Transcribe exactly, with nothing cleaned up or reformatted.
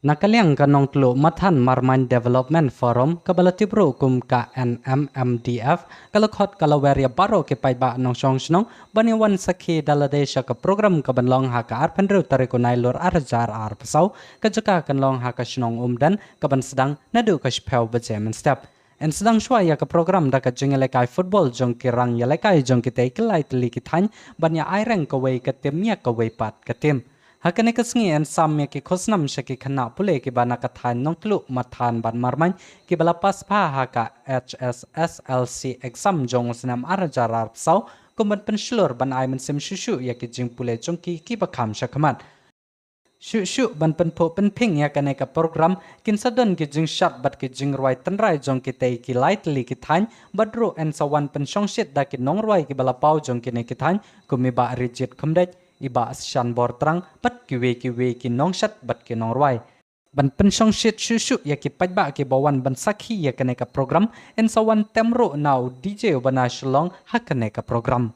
Na ka liang ka Nongtluh Mathan Marmain Development Forum, kaba la tip ruh kum ka N M M D F, ka la khot ka la wer ïa baroh ki paidbah nongshong shnong ban ïa wan sakhi da lade sha ka program kaban long ha ka arphew hynriew tarik u Nailur ar hajar arphew saw, ka jaka kan long ha ka shnong Umden, kaban sdang naduh ka shiphew baje mynstep. Yn sdang shuwa ïa ka program da ka jingïalehkai football jong ki rangïalehkai jong kitei ki lai tylli ki thaiñ, ban ïa aireng kawei ka tim ïa kawei pat ka tim. Ha kane ka sngi yn sam ïa ki khusnam sha ki khynnah pule kiba na ka thaiñ Nongtluh Mathan bad Marmain, kiba la pass bha ha ka H S S L C exam jong u snem ar hajar arphew saw, kum ban pynshlur ban ai mynsiem shuh shuh ïa ki jingpule jong ki kiba kham shakhmat. Shuh shuh ban pynphuh pynphieng ïa kane ka program, kin sa don ki jingshad bad ki jingrwai tynrai jong kitei ki lai tylli ki thaiñ, bad ruh yn sa wan pynshongshit da ki nongrwai kiba la paw jong kine ki thaiñ, kum i Bah Rijit Khymdeit, i Bah Shanbor Trang, bad kiwei kiwei ki nongshad bad ki nongrwai. Ban pynshongshit shuh shuh ïa ki paidbah kiba wan ban sakhi ïa kane ka program, yn sa wan tem ruh na u D J uba na Shillong ha kane ka program.